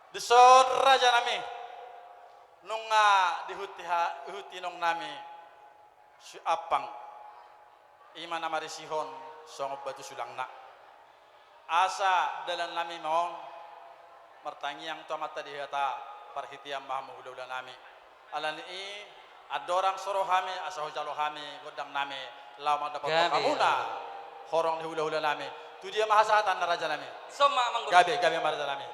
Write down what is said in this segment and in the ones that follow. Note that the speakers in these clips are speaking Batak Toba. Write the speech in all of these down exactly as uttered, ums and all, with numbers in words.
Dison raja nami, nunga dihuti ha-, dihuti inong nami si Ampang, i ma na marisihon songon batu sulangna. Asa dalan nami ma on martangiang tu Amanta Debata, parhitean ma hamu hulahula nami. Alani i andorang so ro hami asa hujalo hami gondang nami laho mandapothon hamuna horong ni hulahula nami. Tu dia ma hasahatanna raja nami? Dison ma amang guru. Gabe, gabe ma raja nami.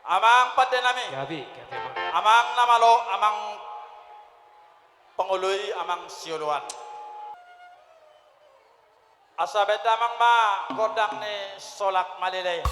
Amang pande nami. Gabe, gabe ma. Amang na malo, amang pangoloi, amang sioloan. Asa baen damang ma gondang ni Solak Malele.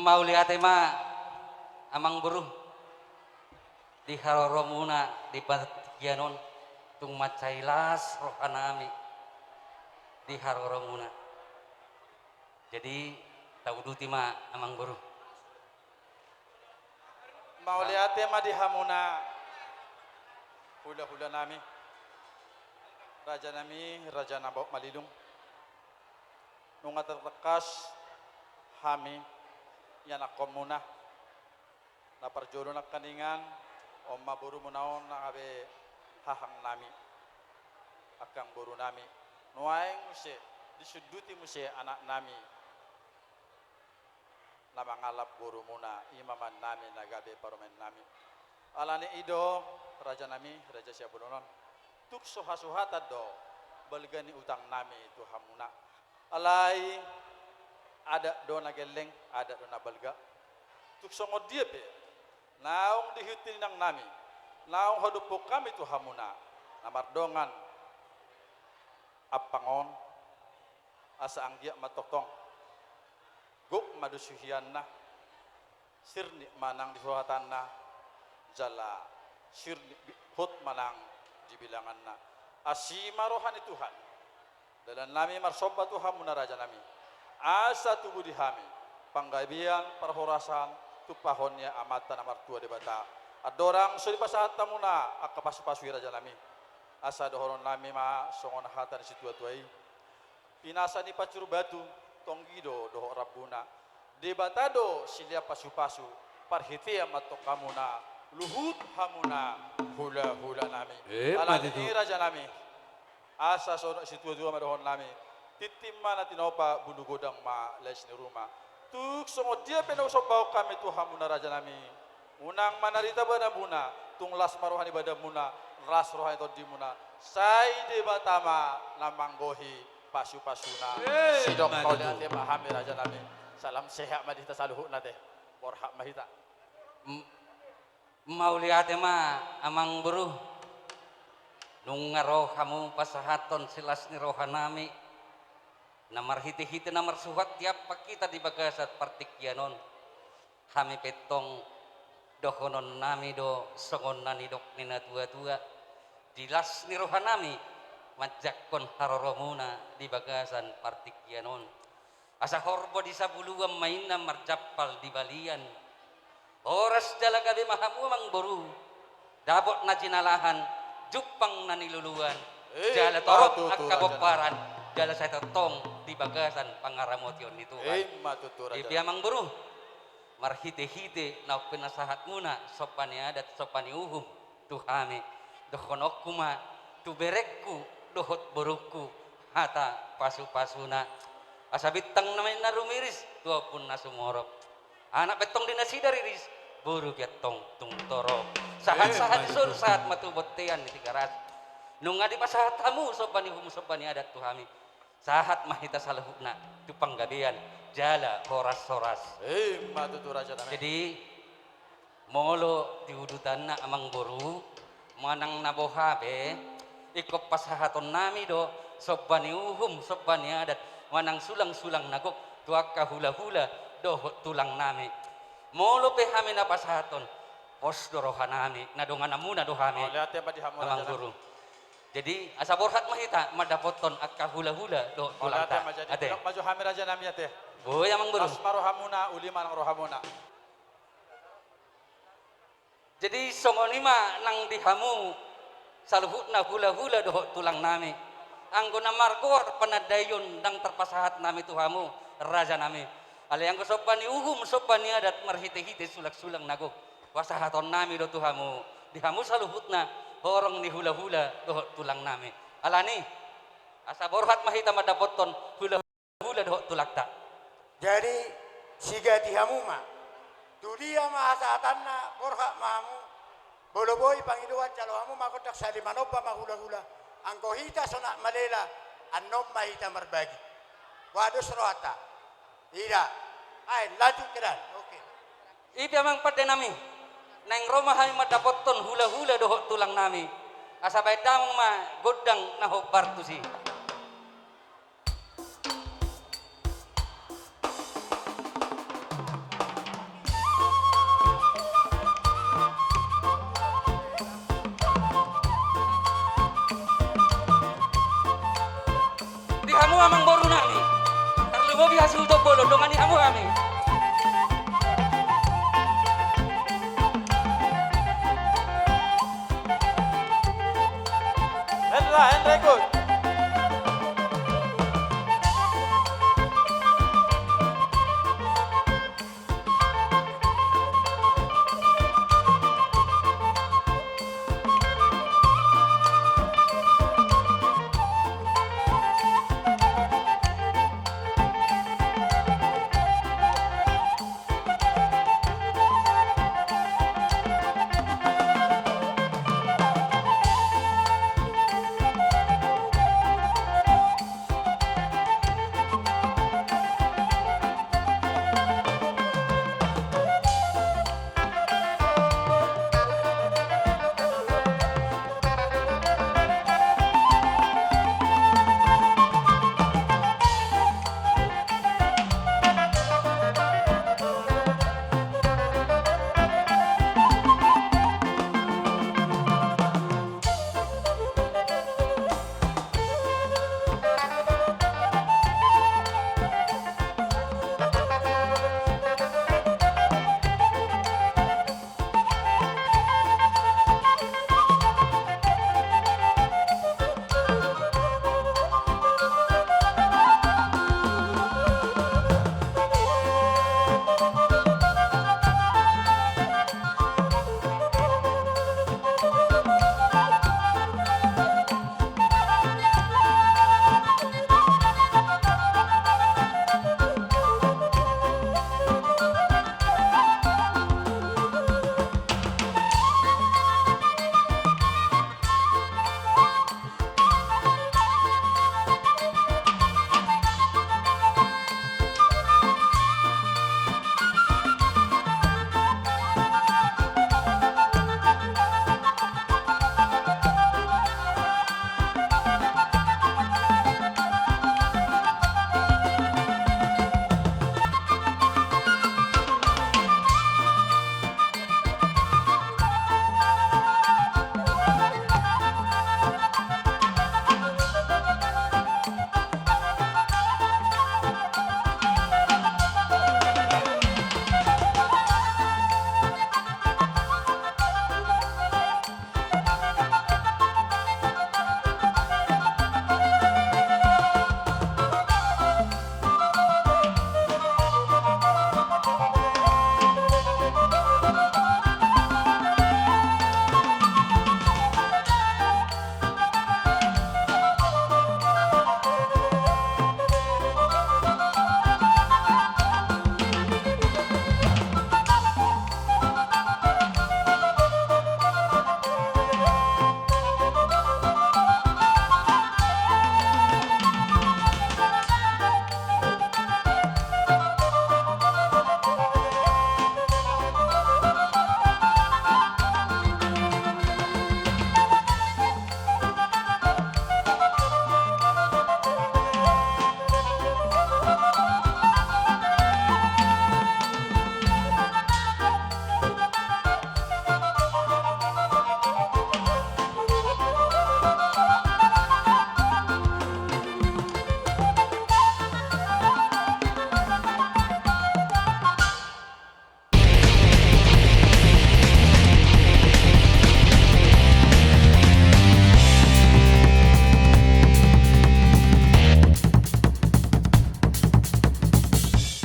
Mauliate ma amang boru. Di haroromuna di partingkian on tung mansai las rohanami di haroromuna. Jadi tauduti ma amang boru. Mauliate ma di hamuna hulahula nami, raja nami, raja na baot malilung. Nunga tatangkas hami ianakkonmuna. Na parjolo nangkaningan, on ma borumuna on na gabe hahang nami, angkang boru nami. Nuaeng muse disunduti muse anak nami na mangalap borumuna, i ma aman nami na gabe parumaen nami. Alani i do, raja nami, raja Siabolon on, tung so hasuhatan do balga ni utang nami tu hamuna. Alai adat do na gelleng, adat do na balga. Tung songon dia pe naung dihuti inang nami, naung hadophon hami tu hamuna na mardongan Ampang on, asa anggiat ma tongtong gok ma do suhianna, sirnit ma nang di suhatanna, jala sirnit bi-, hot ma nang di bilanganna. Asi ma roha ni Tuhan. Dalan nami marsomba tu hamuna raja nami, asa tubu di hami panggabean parhorasan tumpahon ni Amanta na martua Debata. Andorang so dipasahat hamuna angka pasupasu i raja nami, asa dohonon nami ma songon hata ni situatua i: Pinasa ni pansur batu, tonggi do dohot rambuna. Debata do silean pasupasu, parhitean ma antong hamuna luhut hamuna hulahula nami. Eh, alani i raja nami, asa songon situatua ma dohonon nami: Tintin ma na tinopa, bulu godang ma lais ni ruma. Tung songon dia pe na husombahon hami tu hamuna raja nami, unang manarita badanmuna, tung las ma roha ni badanmuna, las roha ni tondimuna. Sai Debata ma na manggohi pasupasuna. Eh, sidok mauliate ma hami raja nami. Salam sehat ma di hita saluhutna te. Borhat ma hita. M-, Mauliate ma, Amangboru. Nunga ro hamu pasahathon silas ni rohanami, na marhitehite na marsuhat tiap hita di bagasan partingkian on. Hami pe tong dohononnami do songon na nidok ni natuatua, di las ni rohanami manjangkon haroromuna di bagasan partingkian on. Asa horbo di sabuluan ma inna marjampal di balian. Horas jala gabe ma hamu, Amangboru, dapot na jinalahan, jumpang na niluluan, jala torop angka pomparan, jala sai tongtong di bagasan pangaramotion ni Tuhan. Ima tutu, Raja. Ipe, Amangboru, marhitehite na pinasahatmuna somba ni adat, somba ni uhum tu hami, dohononku ma tu berengku dohot borungku hata pasupasuna. Asa bintang na rumiris tu ombun na sumorop, anak pe tong di nasida riris, boru pe tong tung torop. Sahatsahat ni solu, sahat ma tu bontean ni Tigaras. Nunga dipasahat hamu somba ni uhum, somba ni adat tu hami, sahat ma hita saluhutna tu panggabean jala horashoras. Ima tutu, Rajanami. Jadi, molo di udutanna, Amangboru, manang na boha pe, ingkon pasahatonnami do somba ni uhum, somba ni adat, manang sulangsulang na gok tu angka hulahula dohot tulangnami. Molo pe hami na pasahathon, pos do rohanami, na dongananmuna do hami, Amangboru. Jadi, asa borhat ma hita mandapothon angka hulahula dohot tulangta. Ate. Mauliate ma, jadi. Ate. Pinok ma jo hami, Rajanami, ate. Boi, Amangboru. Las ma rohamuna, uli ma nang rohamuna. Jadi, songon i ma nang di hamu saluhutna hulahula dohot tulangnami. Anggo na margoar panandaion ndang tarpasahat nami tu hamu, Rajanami. Alai anggo somba ni uhum, somba ni adat marhitehite sulangsulang na gok, pasahatonnami do tu hamu, di hamu saluhutna horong ni hulahula dohot tulangnami. Alani, asa borhat ma hita mandapothon hulahula dohot tulangta. Jadi, sigati hamu ma. Tu dia ma hasahatanna, borhat ma hamu. Molo boi pangidoan, jalo hamu ma gondang, sai manomba ma hulahula. Anggo hita sonang malela, annon ma hita marbagi. Boha dos rohanta? Ida. Ai, lanjut kedan. Oke. Ipe, Amang pandenami, naeng ro ma hami mandapothon hulahula dohot tulangnami. Asa baen damang ma gondang na hombar tusi. Di hamu, Amangboru nami. Tarlumobi hasuhuton bolon, dongani hamu hami. Hendra, Hendra ikut.